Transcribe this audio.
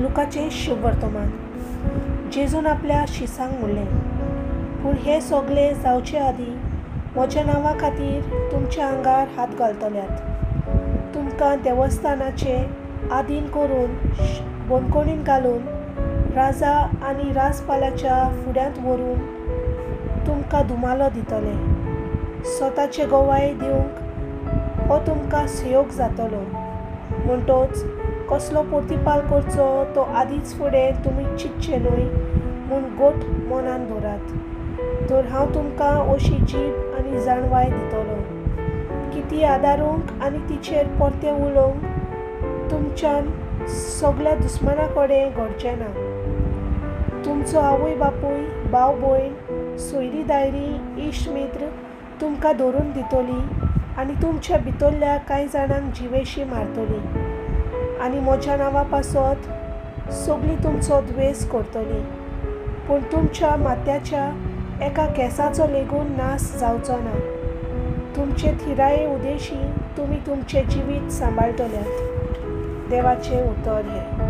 लुकाचें शुभवर्तमान. जेजून आपल्या शिसांक म्हणलें, पूण हें सगळें जावचे आदीं म्हज्या नांवा खातीर तुमच्या आंगार हात घालतल्यात. तुमकां देवस्थानाचे आदीन करून बंदखणीन घालून राजा आनी राजपालाच्या फुड्यांत व्हरून तुमकां धुमालो दितले. स्वताचे गवाय दिवंक हो तुमकां सहयोग जातलो. म्हणटोच कसलो प्रतिपाल करचो तो आदींच फुडें तुमी चिंतचें न्हय म्हूण गोट मनान दवरात. तर हांव तुमकां अशी जीब आनी जाणवाय दितलो की ती आदारूंक आनी तिचेर परतें उलोवंक तुमच्यान सगल्या दुस्माना कडेन घडचें ना. तुमचो आवय बापूय, भाव भयण, सोयरी दायरी, इश्ट मित्र तुमकां धरून दितली आनी तुमच्या भितरल्या कांय जाणांक जिवेशी मारतली आनी म्हज्या नांवा पासत सगळीं तुमचो द्वेस करतली. पूण तुमच्या माथ्याच्या एका केंसाचो लेगून नाश जावचो ना. तुमचे थिराये उदेशी तुमी तुमचें जिवीत सांबाळटल्यात. देवाचें उतर हें.